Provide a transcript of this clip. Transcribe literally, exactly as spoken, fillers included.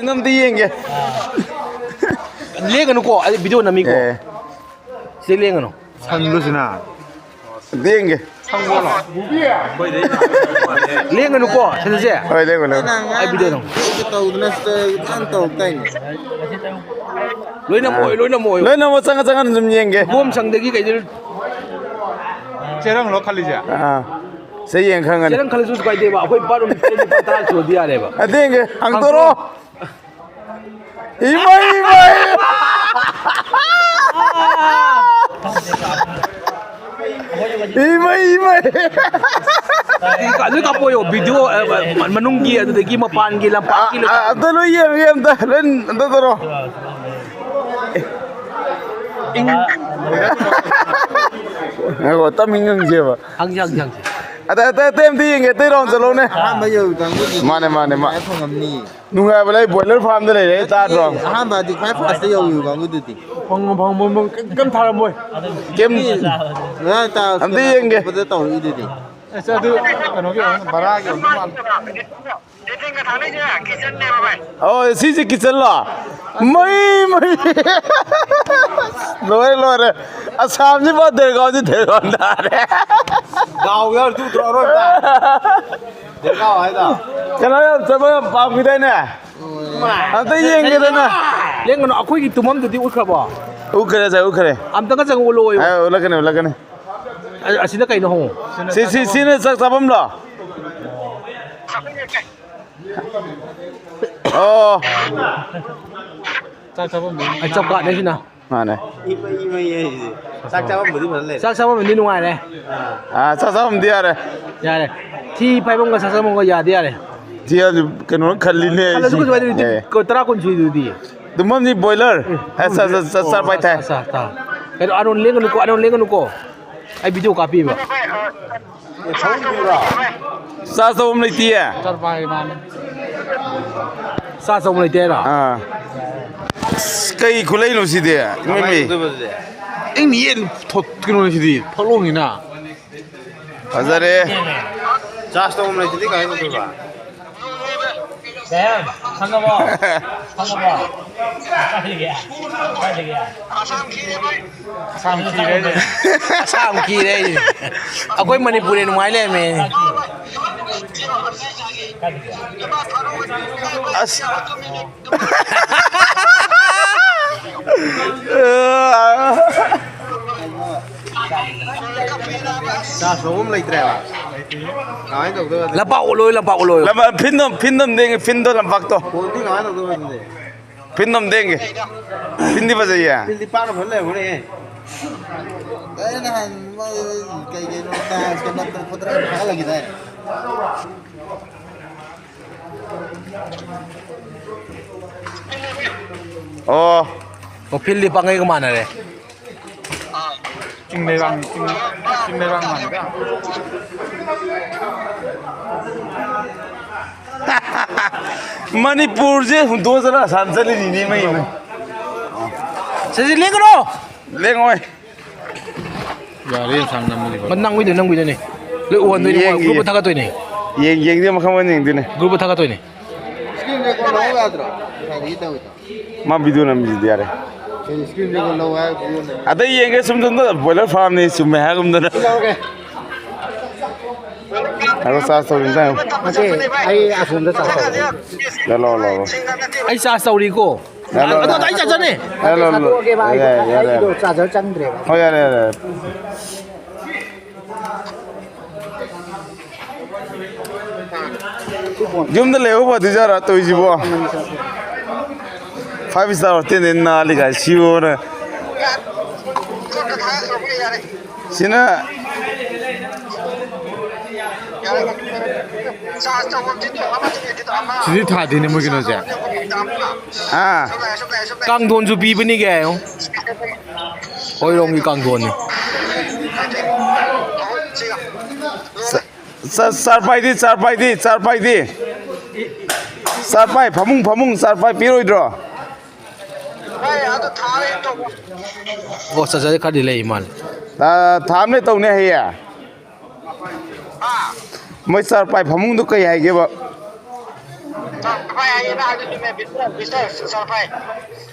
ꯅꯝꯗꯤ ꯌꯦꯡꯒꯦ꯫ ꯂꯦꯡꯒꯅꯨꯀꯣ, ꯑꯩ ꯚꯤꯗꯤꯑꯣ ꯅꯝꯃꯤꯀꯣ꯫ ꯑꯦ꯫ ꯁꯤ ꯂꯦꯡꯒꯅꯨ꯫ ꯁꯪꯗ꯭ꯔꯣ ꯁꯤꯅ? ꯑꯝꯇ ꯌꯦꯡꯒꯦ꯫ ꯂꯦꯡꯒꯅꯨꯀꯣ, ꯁꯤꯗꯁꯦ꯫ ꯍꯣꯏ, ꯂꯦꯡꯒꯅꯨ, ꯂꯦꯡꯒꯅꯨ꯫ ꯑꯩ ꯚꯤꯗꯤꯑꯣ ꯅꯝ-, ꯇꯧꯗꯅ ꯁꯤꯗ ꯌꯥꯝ ꯇꯧꯔꯛꯇꯥꯏꯅꯦ꯫ ꯂꯣꯏꯅ ꯃꯣꯏ, ꯂꯣꯏꯅ ꯃꯣꯏ꯫ ꯂꯣꯏꯅꯃꯛ ꯆꯪꯉ ꯆꯪꯉ ꯑꯗꯨꯝ ꯌꯦꯡꯒꯦ꯫ ꯏꯕꯣꯝ ꯁꯪꯗꯒꯤ ꯀꯩꯗꯩ-, ꯆꯦꯔꯪꯂꯣ ꯈꯜꯂꯤꯁꯦ? ꯑꯥ꯫ ꯁꯤ ꯌꯦꯡ ꯈꯪꯒꯅꯤ꯫ ꯆꯦꯔꯪ ꯈꯜꯂꯁꯨ ꯀꯥꯏꯗꯦꯕ꯫ ꯑꯩꯈꯣꯏ ꯕꯥꯠꯔꯨꯝ ꯂꯨꯄꯥ ꯇꯔꯥ ꯁꯨꯔꯗꯤ ꯌꯥꯔꯦꯕ꯫ ꯑꯗꯨ ꯌꯦꯡꯒꯦ꯫ ꯍꯥꯡꯗꯣꯔꯛꯑꯣ꯫ ꯏꯃꯩ, ꯏꯃꯩ! ꯏꯃꯩ, ꯏꯃꯩ! ꯂꯣꯏ ꯀꯥꯞꯄꯣꯌꯣ, ꯚꯤꯗꯤꯑꯣ, ꯑ, ꯃꯅꯨꯡꯒꯤ, ꯑꯗꯨꯗꯒꯤ ꯃꯄꯥꯟꯒꯤ, ꯂꯝꯄꯥꯛꯀꯤ, ꯑ, ꯑ, ꯑꯝꯇ ꯂꯣꯏ ꯌꯦꯡꯒꯦ, ꯑꯝꯇ, ꯂꯣꯏ, ꯑꯝꯇ ꯇꯧꯔꯣ꯫ ꯉꯥꯏꯈꯣ, ꯇꯞ ꯏꯪ ꯉꯪꯁꯦꯕ꯫ ꯍꯪꯁꯤ, ꯍꯪꯁꯤ, ꯍꯪꯁꯤ꯫ ꯑꯇꯩ, ꯑꯇꯩ, ꯑꯇꯩ ꯑꯝꯇ ꯌꯦꯡꯒꯦ, ꯑꯇꯩ ꯔꯥꯎꯟ ꯆꯠꯂꯧꯅꯦ꯫ ꯑꯍꯥꯟꯕ ꯌꯧꯔꯤꯀꯥꯟꯗꯗꯤ ꯃꯥꯅꯦ, ꯃꯥꯅꯦ, ꯃꯥ-, ꯐꯪꯉꯝꯅꯤ꯫ ꯅꯨꯡꯉꯥꯏꯕ ꯂꯩ, ꯕꯣꯏꯂꯔ ꯐꯥꯔꯝꯗ ꯂꯩꯔꯦ, ꯇꯥꯗ꯭ꯔꯣ? ꯑꯍꯥꯟꯕꯗꯤ ꯈ꯭ꯋꯥꯏ ꯐꯥꯔꯁꯇ ꯌꯧꯈꯤꯕ ꯀꯥꯡꯕꯨꯗꯨꯗꯤ꯫ ꯐꯪꯉꯣ, ꯐꯪꯉꯣ, ꯐꯪꯉꯣ, ꯀꯩꯝ, ꯀꯩꯝ ꯊꯥꯔꯝꯃꯣꯏ꯫ ꯀꯩꯝ ꯑꯝꯇ ꯌꯦꯡꯒꯦ꯫ ꯇꯧꯔꯛꯏꯗꯨꯗꯤ꯫ ꯑꯁ, ꯑꯗꯨ ꯀꯩꯅꯣꯒꯤ ꯑꯣꯏꯔꯝꯅꯤ, ꯚꯔꯥꯒꯤ ꯑꯣꯏꯔꯝꯅꯤ ꯃꯥꯜꯂꯦ꯫ ꯑꯣ, ꯁꯤꯁꯦ ꯀꯤꯠꯆꯟꯂꯣ? ꯃꯩ, ꯃꯩ꯫ ꯂꯣꯏꯔꯦ, ꯂꯣꯏꯔꯦ꯫ ꯑꯁꯥꯝꯁꯤ ꯐꯠꯇ꯭ꯔꯦꯀꯣ, ꯁꯤ ꯊꯣꯏꯔꯣꯟ ꯇꯥꯔꯦ꯫ ꯗꯥꯎ ꯌꯥꯎꯔꯗꯤ ꯎꯗ꯭ꯔꯣ ꯑꯔꯣꯏꯕꯗ? ꯀꯩꯅꯣ ꯌꯥꯝ ꯆꯠꯄ ꯌꯥꯝ ꯄꯥꯝꯈꯤꯗꯥꯏꯅꯦ? ꯑꯝꯇ ꯌꯦꯡꯒꯦꯗꯅ꯫ ꯂꯦꯡꯒꯅꯨ, ꯑꯩꯈꯣꯏꯒꯤ ꯇꯨꯝꯐꯝꯗꯨꯗꯤ ꯎꯠꯈ꯭ꯔꯕꯣ? ꯎꯠꯈ꯭ꯔꯦ, ꯉꯁꯥꯏ ꯎꯠꯈ꯭ꯔꯦ꯫ ꯑꯝꯇꯪꯒ ꯆꯪꯉ ꯎꯠꯂꯛꯑꯣ꯫ ꯑꯦ, ꯎꯠꯂꯛꯀꯅꯤ, ꯎꯠꯂꯛꯀꯅꯤ꯫ ꯑ-, ꯑꯁꯤꯅ ꯀꯩꯅꯣ ꯍꯪꯉꯣ꯫ ꯁꯤ, ꯁꯤ, ꯁꯤꯅ ꯆꯥꯛ ꯆꯥꯐꯝꯂꯣ? ꯑꯣ꯫ ꯆꯥꯛ ꯆꯥꯐꯝꯗꯨꯅꯤ꯫ ꯑꯩ ꯆꯞ ꯀꯥꯠꯅꯦ ꯁꯤꯅ꯫ ꯃꯥꯅꯦ꯫ ꯏꯃꯩ, ꯏꯃꯩ ꯍꯥꯏꯁꯦ꯫ ꯆꯥꯛ ꯆꯥꯐꯝꯕꯨꯗꯤ ꯐꯖꯅ ꯂꯩꯔꯦ꯫ ꯆꯥꯛ ꯆꯥꯐꯝꯗꯤ ꯅꯨꯡꯉꯥꯏꯔꯦ꯫ ꯑꯥ, ꯆꯥꯛ ꯆꯥꯐꯝꯗꯤ ꯌꯥꯔꯦ꯫ ꯌꯥꯔꯦ꯫ ꯊꯤ ꯐꯥꯏꯕꯝꯒ ꯆꯥꯛ ꯆꯥꯐꯝꯒ ꯌꯥꯗꯤ ꯌꯥꯔꯦ꯫ ꯊꯤ ꯍꯥꯏꯕꯗꯤ ꯀꯩꯅꯣꯅ ꯈꯜꯂꯤꯅꯦ ꯈꯜꯂꯁꯨ ꯑꯩꯁꯦ꯫ ꯀꯩꯁꯨ ꯀꯥꯏꯗꯦ, ꯍꯧꯖꯤꯛꯇꯤ ꯑꯦ꯫ ꯀ-, ꯇꯔꯥ ꯀꯨꯟ ꯁꯨꯏꯗꯨꯗꯤ꯫ ꯇꯨꯝꯐꯝꯗꯤ ꯕꯣꯏꯂꯔ꯫ ꯑꯦ, ꯆꯥ, ꯆꯥ, ꯆꯥ, ꯆꯥ, ꯄꯥꯏ ꯊꯥꯏ꯫ ꯆꯥ, ꯆꯥ, ꯆꯥ꯫ ꯀꯩꯅꯣ, ꯑꯥꯔꯣꯟ ꯂꯦꯡꯒꯅꯨꯀꯣ, ꯑꯥꯔꯣꯟ ꯂꯦꯡꯒꯅꯨꯀꯣ꯫ ꯑꯩ ꯚꯤꯗꯤꯑꯣ ꯀꯥꯞꯄꯤꯕ꯫ ꯆꯥ ꯆꯥꯐꯝ ꯂꯩꯇꯤꯌꯦ꯫ ꯆꯥ ꯆꯥꯐꯝ ꯂꯩꯇꯦ ꯍꯥꯏꯔꯣ? ꯑꯥ꯫ ꯑꯁ, ꯀꯩ ꯈꯨꯠꯂꯩꯅꯣ ꯁꯤꯗꯤ? ꯏꯃꯩ ꯃꯩ꯫ ꯑꯩ ꯃꯤꯠꯌꯦꯡ ꯊꯣꯠ-, ꯀꯩꯅꯣꯅꯤ ꯁꯤꯗꯤ, ꯐꯛꯂꯣꯡꯅꯤꯅ꯫ ꯐꯖꯔꯦ꯫ ꯆꯥꯔꯖ ꯇꯧꯐꯝ ꯂꯩꯇ꯭ꯔꯗꯤ ꯀꯃꯥꯏꯅ ꯇꯧꯗꯣꯏꯕ? ꯕꯦꯝ, ꯈꯪꯉꯕꯣ? ꯈꯪꯉꯕꯣ? ꯀꯥꯏꯗꯒꯤ? ꯀꯥꯏꯗꯒꯤ? ꯑꯁꯥꯝ ꯈꯤꯔꯦ꯫ ꯑꯁꯥꯝ ꯈꯤꯔꯦ꯫ ꯑꯩꯈꯣꯏ ꯃꯅꯤꯄꯨꯔꯤ ꯅꯨꯡꯉꯥꯏ ꯂꯩꯔꯝꯃꯦ꯫ ꯀꯥꯏꯗꯒꯤ? ꯑꯁ꯫ ꯆꯥꯔꯖ ꯂꯧꯕꯝ ꯂꯩꯇ꯭ꯔꯦꯕ꯫ ꯀꯃꯥꯏꯅ ꯇꯧꯗꯣꯏꯕ? ꯂꯝꯄꯥꯛ ꯎꯠꯂꯣꯏ, ꯂꯝꯄꯥꯛ ꯎꯠꯂꯣꯏ꯫ ꯂꯝꯄꯥꯛ, ꯐꯤꯟꯗꯣꯝ, ꯐꯤꯟꯗꯣꯝ ꯗꯦꯡꯒꯦ, ꯐꯤꯟꯗꯣ ꯂꯝꯄꯥꯛꯇꯣ꯫ ꯕꯣꯜꯗꯤ ꯀꯃꯥꯏꯅ ꯇꯧꯗꯣꯏꯕ ꯑꯗꯨꯗꯤ? ꯐꯤꯟꯗꯣꯝ ꯗꯦꯡꯒꯦ꯫ ꯐꯤꯟꯗꯤ ꯐꯖꯩꯌꯦ꯫ ꯐꯤꯟꯗꯤ ꯄꯥꯛꯅ ꯐꯖꯅ ꯂꯩꯔꯝꯒꯅꯤꯍꯦ꯫ ꯑꯩ ꯅꯍꯥꯟ ꯃꯣꯏ ꯀꯩ ꯀꯩꯅꯣ ꯇꯥꯏꯜꯁꯀ ꯅꯞꯇꯅ ꯈꯣꯠꯇꯅ ꯊꯥꯒꯠꯂꯛꯈꯤꯗꯥꯏꯅꯦ? ꯑꯣ꯫ ꯑꯣ, ꯐꯤꯜꯗꯤ ꯄꯥꯡꯒꯩꯒ ꯃꯥꯟꯅꯔꯦ꯫ ꯆꯤꯡ ꯂꯩꯕꯥꯛꯅꯤ, ꯆꯤꯡ, ꯆꯤꯡ ꯂꯩꯕꯥꯛ ꯃꯥꯟꯅꯗꯦ꯫ ꯃꯅꯤꯄꯨꯔꯁꯦ ꯍꯨꯟꯗꯣꯛꯑ ꯆꯠꯂ ꯑꯁꯥꯝ ꯆꯠꯂꯤꯅꯤꯅꯦ, ꯃꯩ, ꯃꯩ꯫ ꯁꯤꯁꯤ ꯂꯦꯡꯒꯅꯣ! ꯂꯦꯡꯉꯣꯏ꯫ ꯌꯥꯔꯦ, ꯌꯦꯟꯁꯥꯡ ꯅꯝꯃꯒꯦ꯫ ꯃ-, ꯅꯪ ꯋꯤꯗꯨ, ꯅꯪ ꯋꯤꯗꯨꯅꯦ꯫ ꯂꯣꯏ ꯎꯍꯟꯗꯣꯏꯅꯦ, ꯌꯦꯡ-, ꯒ꯭ꯔꯨꯞꯇ ꯊꯥꯒꯠꯇꯣꯏꯅꯦ꯫ ꯌꯦꯡ-, ꯌꯦꯡꯗꯦ, ꯃꯈꯜ ꯃꯈꯜ ꯌꯦꯡꯗꯣꯏꯅꯦ꯫ ꯒ꯭ꯔꯨꯞꯇ ꯊꯥꯒꯠꯇꯣꯏꯅꯦ꯫ Screen record ꯂꯧꯍꯧ ꯌꯥꯗ꯭ꯔꯣ? ꯉꯁꯥꯏꯗꯒꯤ ꯇꯧꯔꯤꯗꯣ꯫ ꯃꯥ ꯚꯤꯗꯤꯑꯣ ꯅꯝꯃꯤꯁꯤꯗꯤ ꯌꯥꯔꯦ꯫ ꯀꯩꯅꯣ screen record ꯂꯧ ꯍꯥꯏꯔꯒ ꯚꯤꯗꯤꯑꯣ ꯅꯝꯃꯤ? ꯑꯗꯩ ꯌꯦꯡꯒꯦ ꯁꯨꯝ ꯁꯨꯝꯗ ꯕꯣꯏꯂꯔ ꯐꯥꯔꯝꯅꯤ ꯆꯨꯝꯃꯦ ꯍꯥꯏꯒꯨꯝꯗꯅ꯫ ꯁꯤ ꯂꯧꯔꯒꯦ꯫ ꯉꯥꯏꯈꯣ, ꯆꯥꯔꯖ ꯇꯧꯔꯤꯅꯤ ꯇꯥꯏꯉꯣ꯫ ꯅꯠꯇꯦ, ꯑꯩ ꯑꯁꯣꯝꯗ ꯆꯥꯔꯖ ꯇꯧꯔꯤ꯫ ꯂꯧ, ꯂꯧ, ꯂꯧ, ꯂꯧ꯫ ꯑꯩ ꯆꯥꯔꯖ ꯇꯧꯔꯤꯀꯣ꯫ ꯂꯧ, ꯂꯧ, ꯑꯗꯣ ꯂꯧ꯫ ꯑꯩ ꯆꯥꯔꯖꯔꯅꯦ꯫ ꯂꯧ, ꯂꯧ, ꯂꯧ꯫ ꯊꯥꯗꯣꯛꯑꯒꯦꯕ, ꯑꯩꯗꯣ ꯌꯥꯔꯦ, ꯌꯥꯔꯦ, ꯑꯩꯗꯣ ꯌꯥꯔꯦ꯫ ꯆꯥꯔꯖꯔ ꯆꯪꯗ꯭ꯔꯦꯕ꯫ ꯍꯣꯏ, ꯌꯥꯔꯦ, ꯌꯥꯔꯦ, ꯌꯥꯔꯦ꯫ ꯌꯨꯝꯗ ꯂꯩꯍꯧ ꯐꯗꯣꯏꯖꯥꯠꯔꯣ ꯇꯧꯔꯤꯁꯤꯕꯣ? Five star hotel ꯗ ꯅꯥꯜꯂꯤ ꯀꯥꯏ ꯁꯤꯕꯣꯅ꯫ ꯁꯤꯅ ꯁꯤꯗꯤ ꯊꯥꯗꯦꯅꯦ ꯃꯣꯏ ꯀꯩꯅꯣꯁꯦ꯫ ꯑꯥ꯫ ꯀꯥꯡꯊꯣꯟꯁꯨ ꯄꯤꯕꯅꯤ ꯀꯥꯏ꯫ ꯍꯣꯏꯔꯣꯝꯒꯤ ꯀꯥꯡꯊꯣꯟꯅꯤ꯫ ꯆꯥ-, ꯆꯥꯔ ꯄꯥꯏꯗꯤ, ꯆꯥꯔ ꯄꯥꯏꯗꯤ, ꯆꯥꯔ ꯄꯥꯏꯗꯤ꯫ ꯆꯥꯔ ꯄꯥꯏ, ꯐꯃꯨꯡ, ꯐꯃꯨꯡ, ꯆꯥꯔ ꯄꯥꯏ ꯄꯤꯔꯣꯏꯗ꯭ꯔꯣ? ꯑꯣ, ꯆꯥꯔꯖꯔ ꯈꯔꯗꯤ ꯂꯩ ꯃꯥꯜꯂꯦ꯫ ꯑꯥ, ꯊꯥ ꯑꯃ ꯂꯩ ꯇꯧꯅꯤ ꯍꯌꯦꯡ꯫ ꯃꯣꯏ ꯆꯥꯔ ꯄꯥꯏ ꯐꯃꯨꯡꯗꯣ ꯀꯩ ꯍꯥꯏꯒꯦꯕ? ꯁꯔ ꯐꯥꯏ ꯍꯥꯏꯌꯦ ꯅꯪ ꯑꯗꯨ ꯆꯨꯝꯃꯦ, ꯕꯤꯁꯇꯔ, ꯕꯤꯁꯇꯔ, ꯁꯔ ꯐꯥꯏ꯫